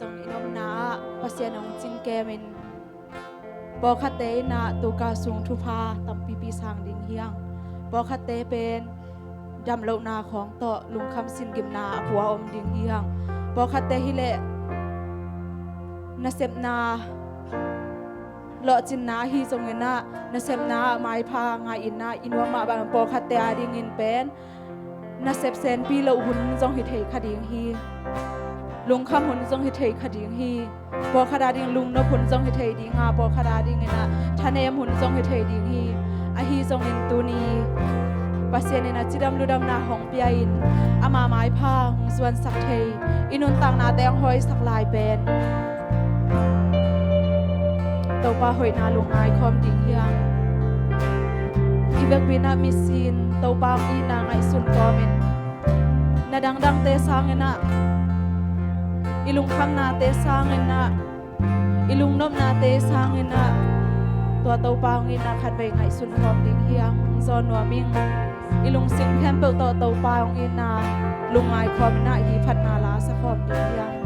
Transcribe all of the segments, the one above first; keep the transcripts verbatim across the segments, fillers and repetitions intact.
Zong i nopna ah Pasian hong cingkemin pawlkhatte in ah tu kal sung thupha tampipi sang ding hi hang. Pawlkhatte pen damlohna khawng tawh lungkham singimna a pua om ding hi hang. Pawlkhatte hi leh nasepna lawhcinna ahi zongin ah nasepna ah maipha ngai-in ah i nuam mah bang pawlkhatte a dingin pen nasep senpi loh hun zong hi thei kha ding hi. Lungkham hun zong hi thei kha ding hi. Pawlkhat a ding lungnop hun zong hi thei ding a, pawlkhat a dingin ah thanem hun zong hi thei ding hi. Ahi zongin tuni Pasian in a cidam ludamna hong pia-in ama maipha hong zuansak thei, i nuntaknate hong hawisak lai pen Topa hoihna lungngai khawm ding hi hang. I vekpi-in ah misin Topa hong itna ngaihsun kawmin na dangdangte sangin ah, i lungkhamnate sangin ah, i lungnopnate sangin ah tua Topa hong itna khatvei ngaihsun khawm ding hi hang. Zawn nuam ing. I lungsim khempeuh tawh Topa hong itna lungngai khawmin ah hih phatna la sa khawm ding hi hang.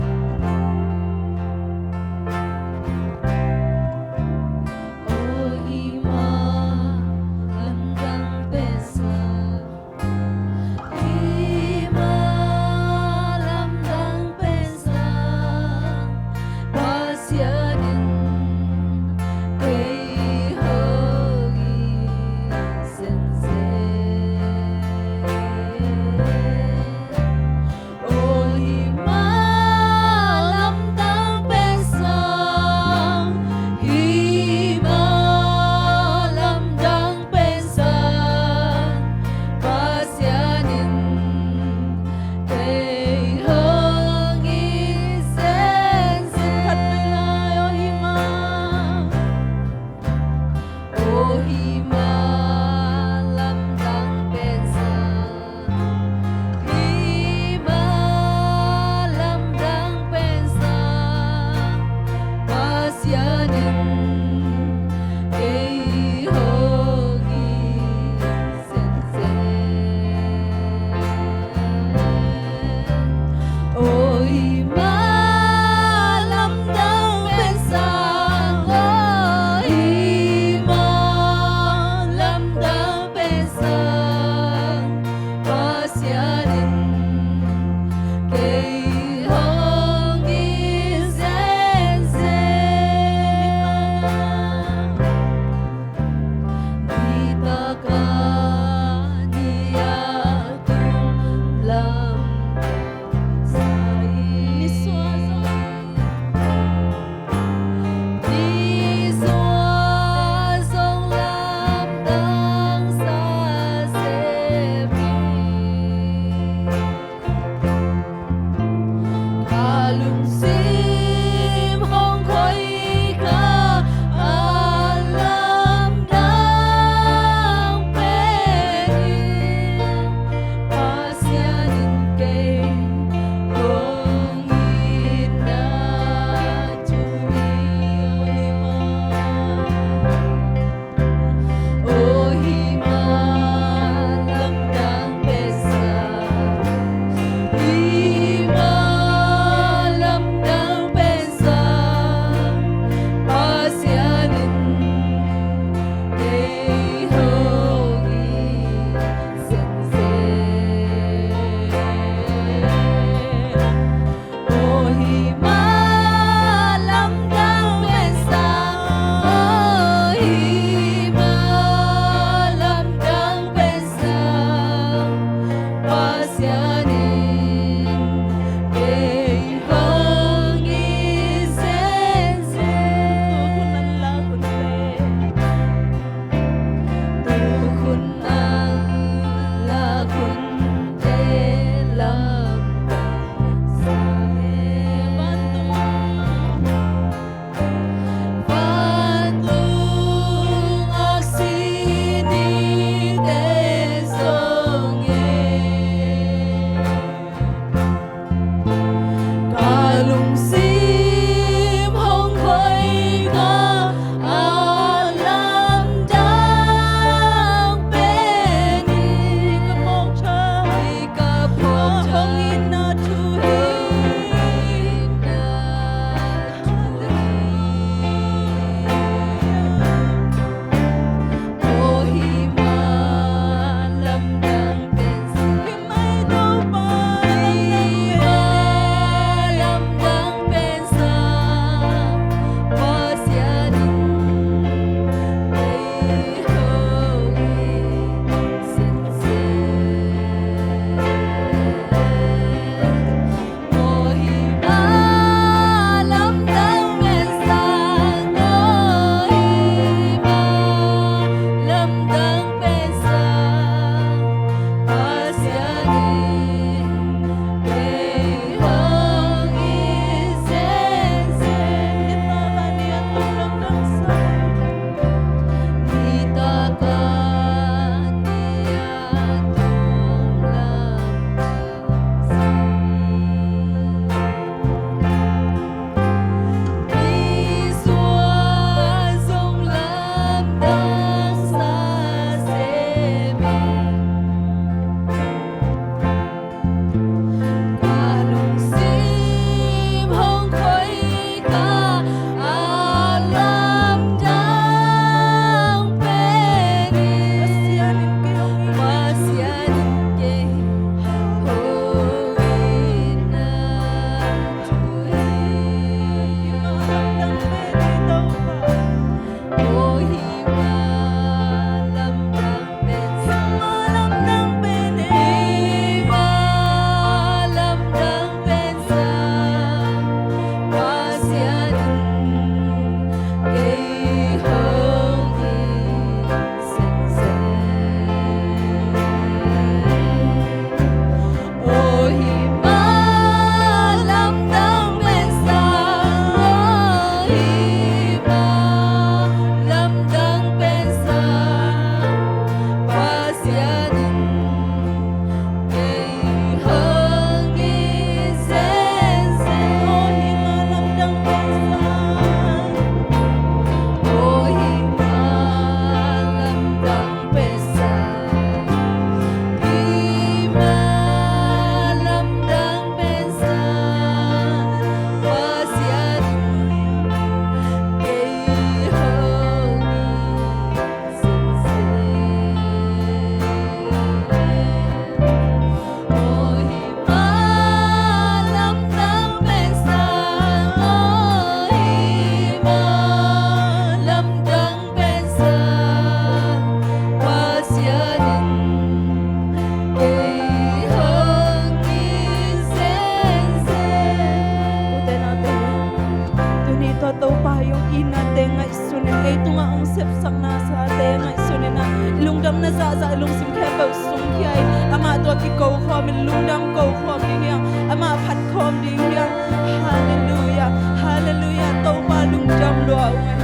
Amah hong sepsakna sate ngaihsun in ah, lungdamna zahzah lungsim khempeuh sungkhia in, amah tawh kiko khawm in, lungdam ko khawm ding hi hang, amah phat khawm ding hi hang. Halleluiah, halleluiah. Topa lungdam lua ung ei.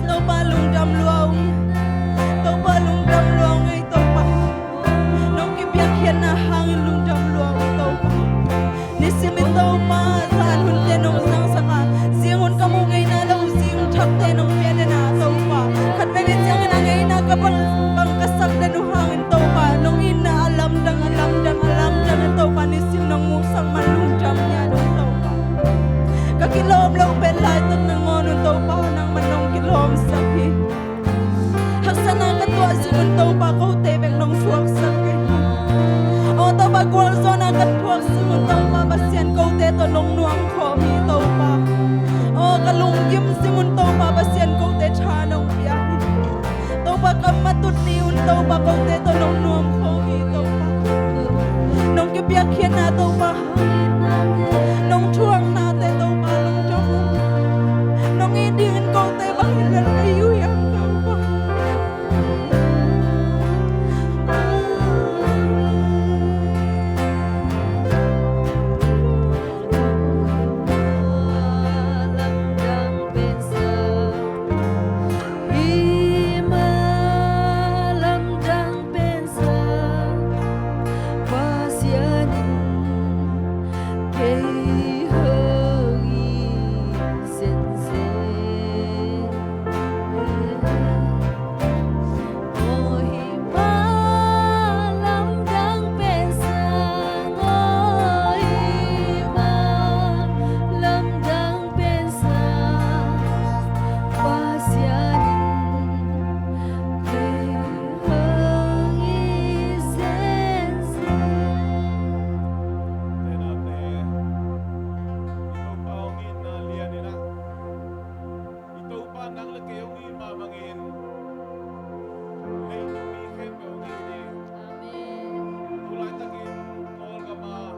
Topa lungdam lua ung. Topa lungdam lua ung ei, Topa. Nong kipiakkhiatna hangin lungdam lua ung, Topa. Nisimin Topa, zan hunte nong zangsak a, zinghun ka muh ngeina lo zing thakte nong pia den a, Topa. Khatvei ni ciangin a ngeina ka bang, bang ka sak den uh hangin, Topa, nong itna a lamdang, a lamdang, a lamdang in, Topa, nisim nong muhsak man lungdam hi a, Topa. Ka kilawm loh pen laitak nangawn un, Topa, nangman nong kilawmsak hi. Haksatna ka tuah zingun, Topa, kote bek nong thuaksak kei hi. Aw Topa, gualzawhna ka thuak zingun, Topa Pasian, kote tawh nong nuam khawm hi, Topa. Aw, ka lunggim zingun, Topa Pasian, kote tha nong pia hi. Topa, ka matut ni un, Topa, kote tawh nong nuam khawm hi, Topa. Nong kipiakkhiatna, Topa, nong thuaknate, Topa, lungdam ung. Nong it dingin kote bang hi lel ka hi uh hiam, Topa. Pasian in kei hong it zenzen. Aw, hih mah lamdang pen sang, aw, hih mah lamdang pen sang, Pasian in kei hong it zenzen. Te naute, i Topa hong itna lian in ah, i Topa nang le kei hong it mah bangin, leitung mi khempeuh hong it ding. Amen. Tu laitakin Kawlgam ah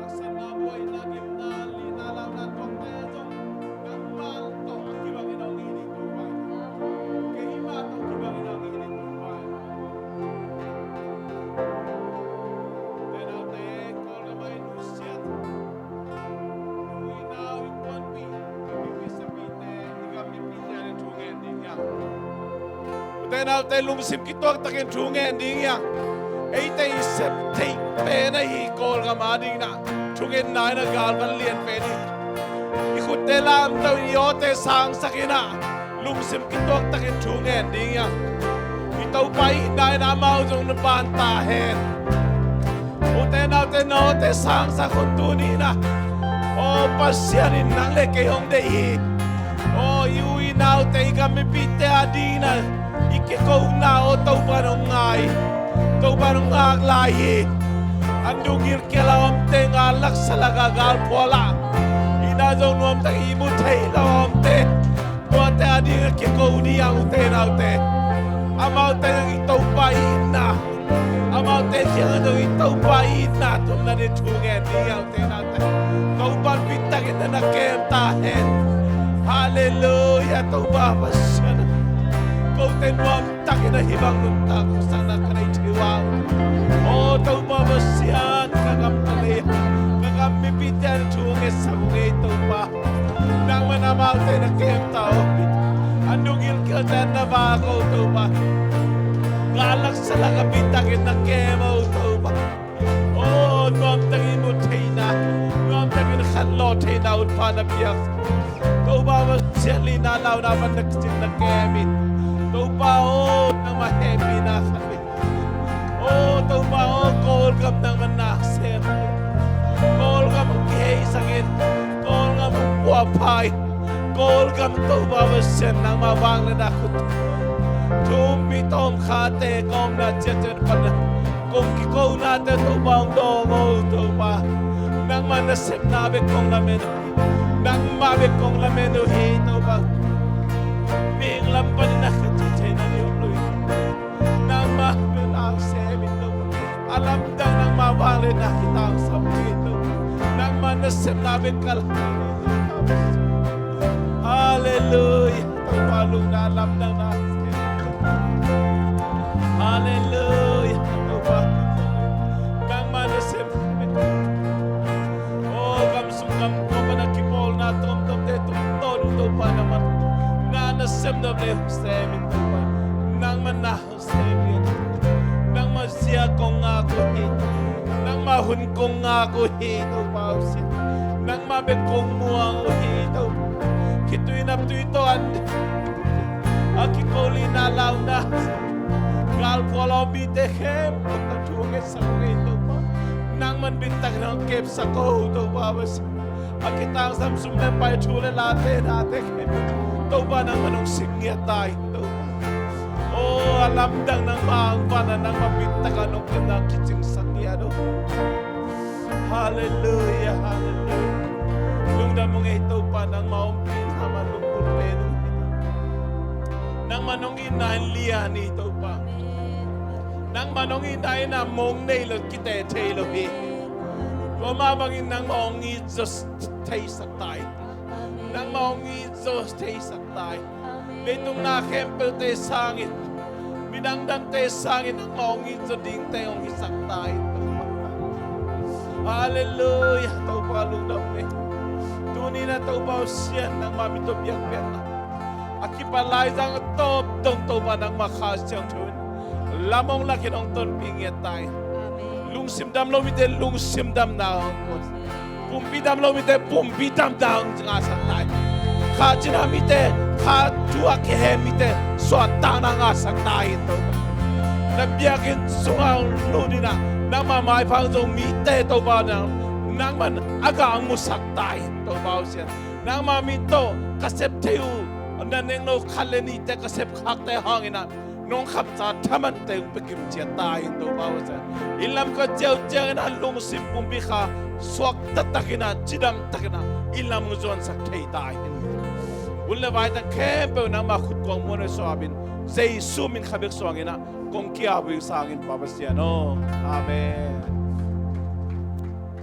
haksatna, buaina, gimna, lihna, launa tuakte zong nangmah tawh a kibangin hong it ding, Topa. Keimah tawh kibangin hong it ding, Topa. Te naute, Kawlgam ah i nusiat, nu i nau i kuanpih, i mipih sapite, i gam mipite ading thu ngen ding hi hang. Ute naute, lungsim kituak takin thu ngen ding hi hang. Eite i sep theih pen ahi Kawlgam adingin ah thungetna in ah galvan lian pen hi. I khutte lamto in, i awte sangsak in ah, lungsim kituak takin thu ngen ding hi hang. I Topa itna in ah amau zong na pang ta hen. Ute naute, nawte sangsak hun tuni in ah, aw, Pasian in nang le kei hong deih hi. Aw, i u i naute, i gam mipite adingin ah i kikona, aw, Topa in hong ngai. Topa in hong ngak lai hi. An dung gilkial a omte, ngal laksa lak a galphual ah, i na zong nuamtak i mu thei lo a omte, tuate adingin a kiko ding hi hang, ute naute. Amaute zong i Topa itna, amaute kiangah zong i Topa itna tawh na ding thu ngen ding hi hang, ute naute. Topa in bit takin na na kem ta hen. Halleluiah, Topa Pasian. Kote nuam takin a hih bang nuntak hong sakna ka nei thei uh a, aw Topa Pasian, ka gam ka lei, ka gam mipite ading thu hong ngetsak ung ei, Topa. Nangman amaute na kem ta aw. An dung gilkialte na vak aw, Topa. Ngal laksa lak a bit takin na kem aw, Topa. Aw, nuamtakin mu theihna, nuamtakin khanlawh theihna hun pha na piak. Topa Pasian, lihna launa man na kicing na kem in. Topa aw, nangmah hehpihna khat ve. Aw Topa aw, Kawlgam nangmah na sem. Kawlgam hong kiheisak in, Kawlgam hong puahpha in, Kawlgam Topa Pasian nangmah vangliatna khut, thu-um mi tawmkhate ka omna ciatciat pan kong kikonate Topa hong dawng aw, Topa. Nangmah nasepna bek kong lamen uh hi. Nangmah bek kong lamen uh hi, Topa. Mihing lam panin a khacih theihna nei om lo hi. Nangmah bek na sem in, Topa. A lamdang nangmah vangliatna kitangsam hi, Topa. Nangmah nasepna bek ka lamen uh hi. Halleluiah. Topa, Na lamdang na. Halleluiah. Topa, nangmah nasem. Oh, gam sung gam khua pan a kipawlna tuamtuamte tungtawn Topa nangmah na nasem nop le sem in Topa. Nangmah na sem in. Nangmah zia kong ngak uh hi. Nangmah hun kong ngak uh hi Topa aw sia. Nangmah bek kong muang uh hi Topa. Khitui naptui tawh an a kikolina launa galphual aw mite khempeuh na thu ngetsak uh hi Topa. Nangman bit takin hong kepsak uh Topa aw sia. A kitangsam sum le pai thu le late nate khempeuh Topa nangman hong sik ngiat ta hi Topa. Oh, a lamdang nangmah hong pan a nangmah bit takin hong kepna kicingsak ngiat uh. Halleluiah, halleluiah. Lungdam ung ei Topa nangmah ompih na ma lungput pen ung. Nangmah nong itna in lian hi Topa. Nangmah nong itna in a mong nei lo kite thei lo hi. Tua mah bangin nangmah hong it zaw theisak ta hi. Nangmah hong it zaw theisak ta hi. Leitung na khempeuhte sangin, midang dangte sangin nangmah hong it zaw dingte hong hisak ta hi Topa. Halleluiah, Topa lungdam ei. Tuni na Topa aw sia nangmah mi tawh biakpiakna a kipat laizang a tawp dong Topa nangmah Kha Siangtho in lam hong lakin hong tonpih ngiat ta hi. Lungsim dam lo mite lungsim damna hong ko. Pumpi dam lo mite pumpi damna hong ngahsak ta hi. Kha cina mite, kha thu a kihem mite suahtakna ngahsak ta hi Topa. Na biakinn sungah hong lut in a nangmah maipha hong zong mite Topa nang, nangman a gah hong musak ta hi Topa aw sia. Nangmah min tawh ka sep thei uh na neng lo khat le nihte ka sep khakte hangin a nong khapsa thamante hong pia kimciat ta hi Topa aw sia. Inn lam ka ciau ciangin a lungsim pumpi kha suakta takin a cidam takin a inn lam hong zuansak thei ta hi. Hun le vaite khempeuh nangmah khut kong muan uh suapin Jesu min kha bek suangin a kong ki-ap uh hi sangin Pa Pasian aw. Amen.